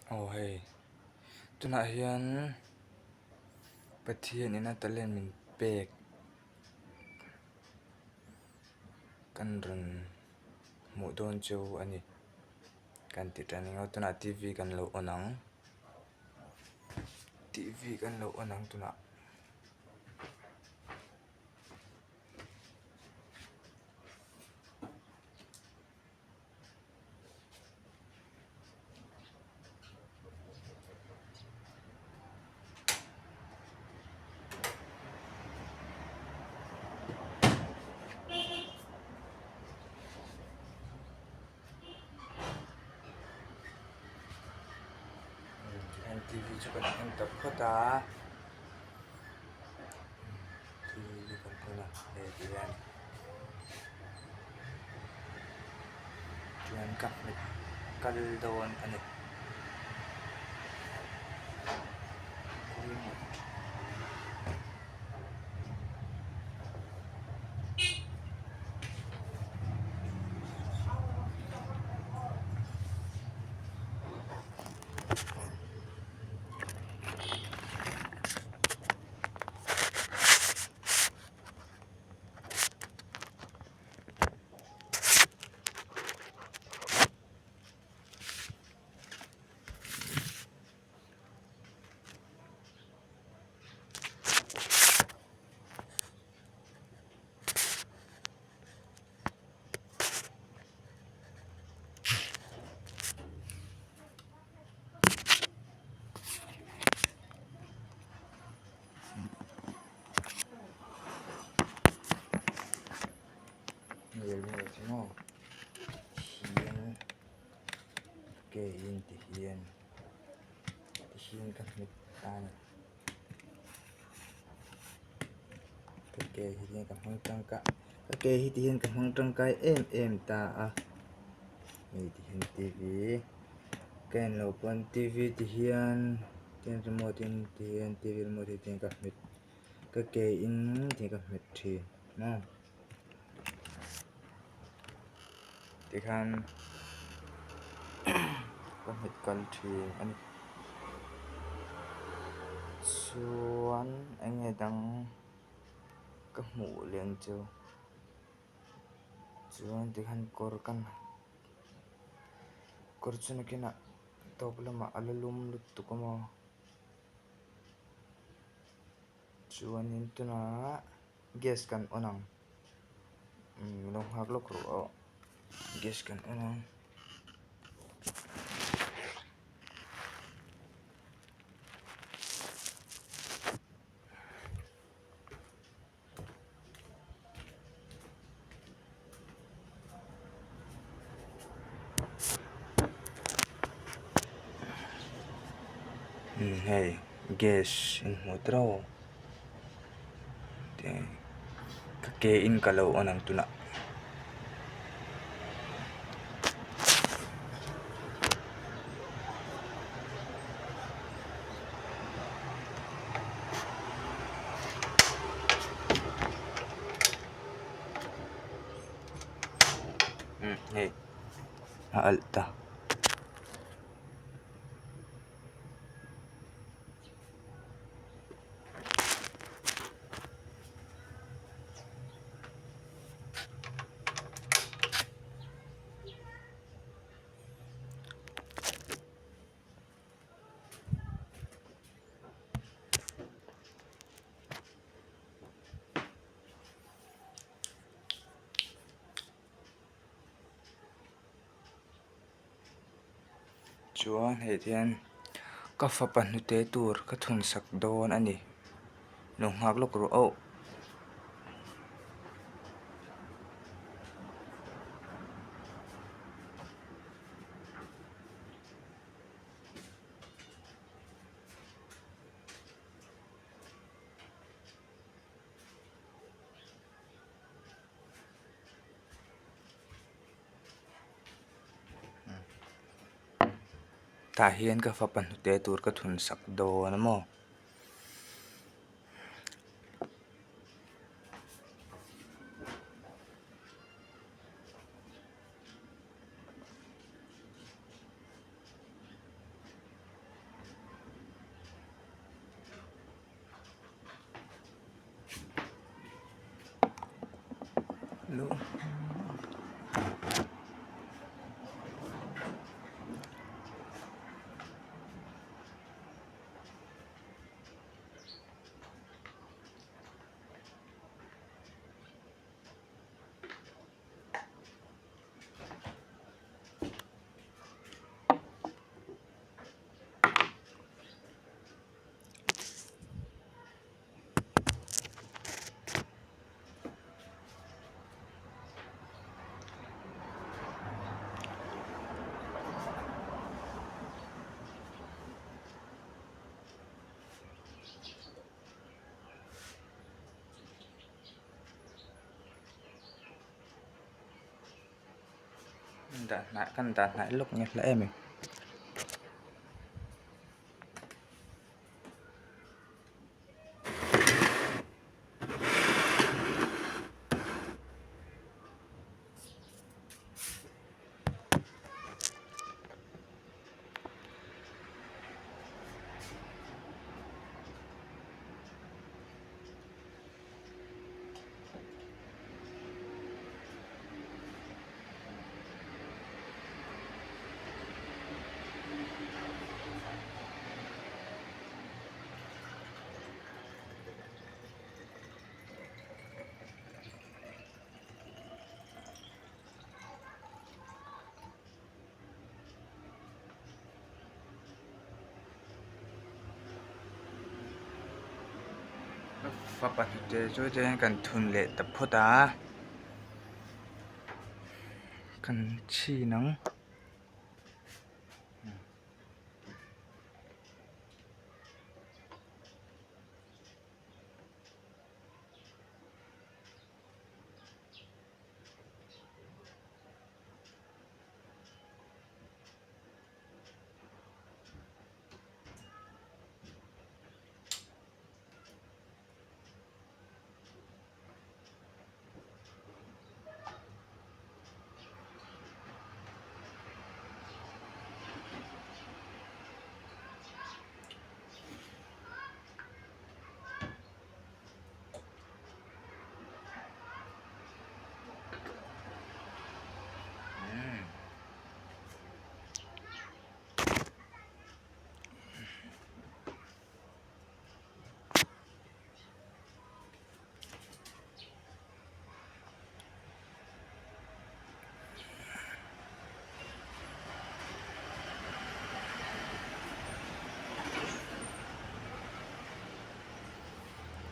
Aw hei tunah hian Pathian ina talent min pek kan rawn hmuh dawn chu a ni kan ti tan anga tunah t v kan lo on ang t v kan lo on ang tunah. T v chu kan en ta phawt a t v kan en a hei ti hian. Chuan ka hmet kal dawn a ni. Hian ke in ti hian ti hian ka hmet ta a ni ka ke hi hian ka hmang tangkai ka ke hi ti hian ka hmang tangkai em em ta a hei ti hian t v ka en loh pawn t v ti hian tin remote in ti hian t v remote hi ti hian ka hmet ka ke in ti hian ka hmet thin maw tikhan ka hmet kal thin a ni chuan eng nge dang ka hmuh leh ang chu chuan tikhan kawr kan kawr chu nakinah tawp lamah a la lum lutuk a maw chuanin tunah gas kan on ang umm lo nghak lawk rawh aw gas kan on ang. Hei gas in hmuh teuh ka ke in ka lo on ang tunah. Hei a alh ta. Chuan hei hian ka fapa hnute tur ka thun sak dawn a ni lo nghak lawk rawh auh. Tah hian ka fapa hnute tur ka thun sak dawn a maw. Lo. Dah hnai kan dah hnai lawk nge hla em em. Fapa hnute chu chuan kan thun leh ta phawt a kan chhin ang.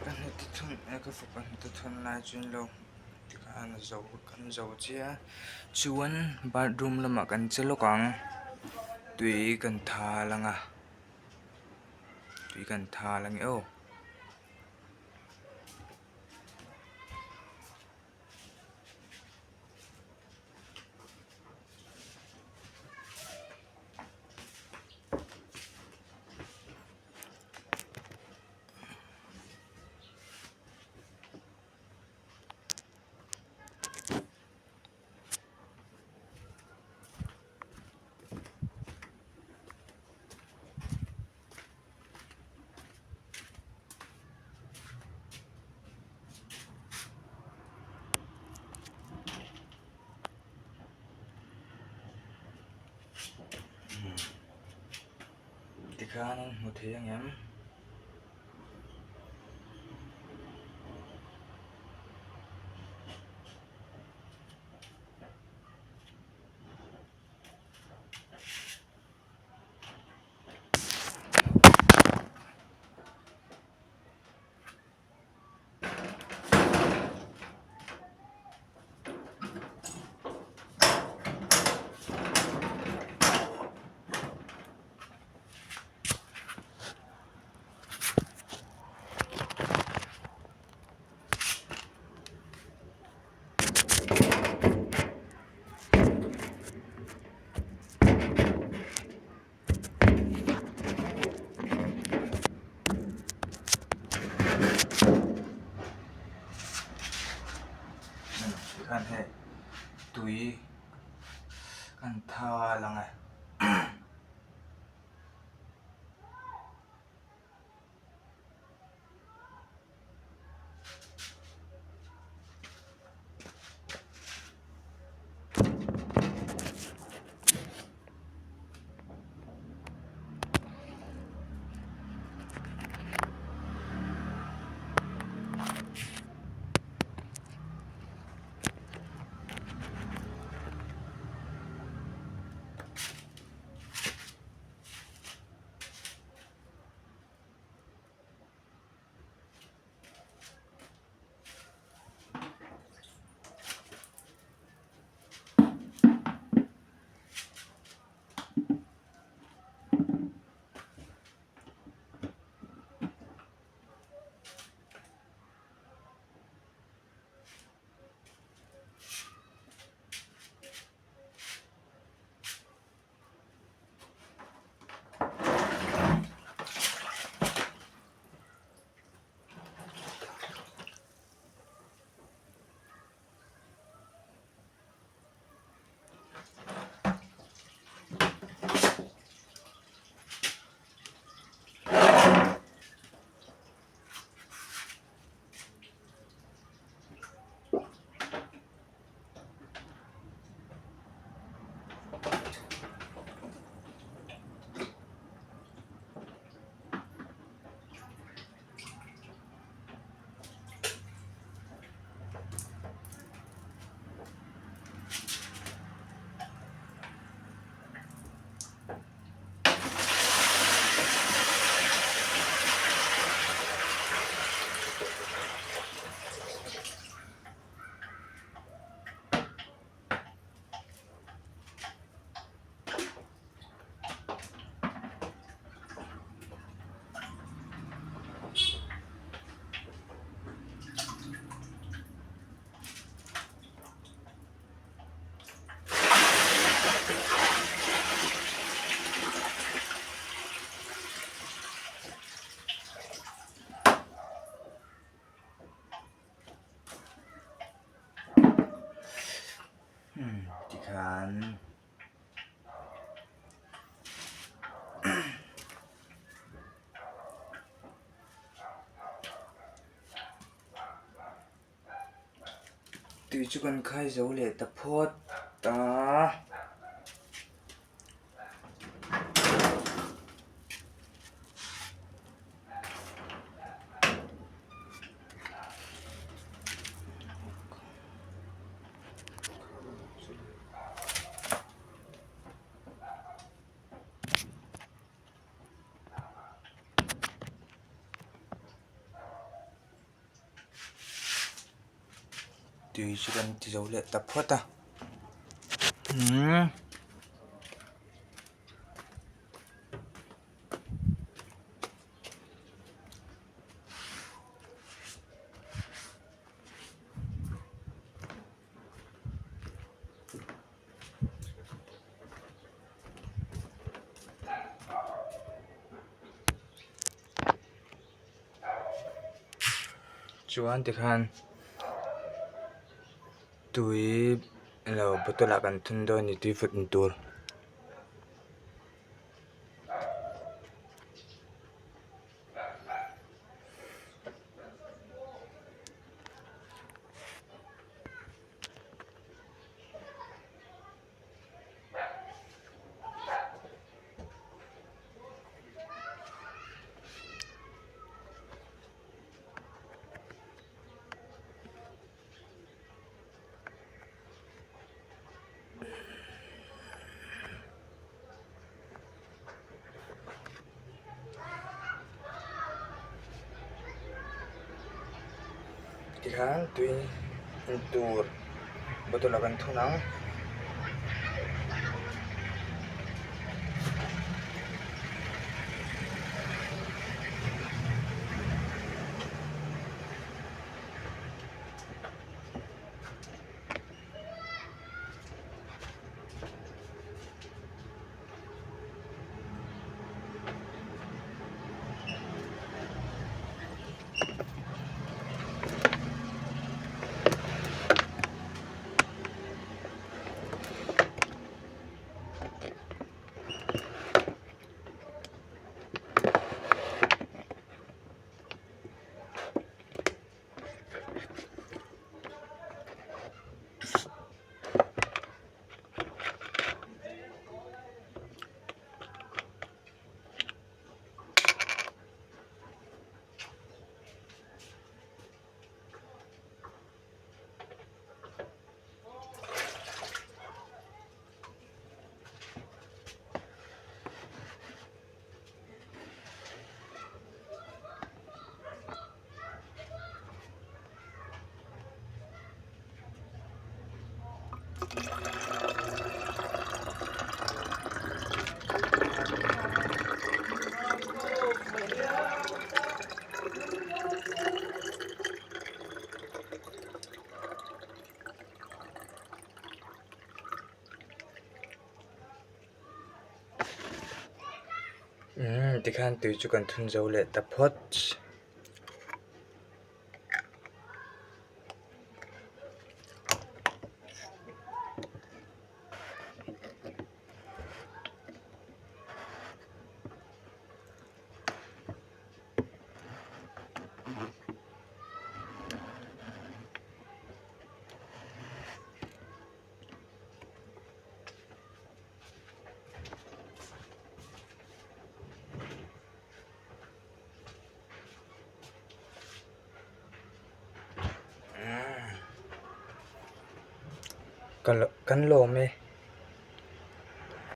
Ka hnute thun e ka fapa hnute thun lai chu in lo tikhan a zo kan zo chiah a chuan bathroom lamah kan che lawk ang tui kan thal ang a tui kan thal ang e aw. Tikhan an hmu thei ang em? Tikhan hei tui kan thal ang e. Tui chu kan khai zo leh ta phawt a. Tui chu kan ti zo leh ta phawt a umm. Chuan tikhan tui ilo bottle ah kan thun dawn a ni tui vawt in tur. Tikhan tui in tur bottle ah kan thun ang. Umm tikhan tui chu kan thun zo leh ta phawt. Kan lawm e.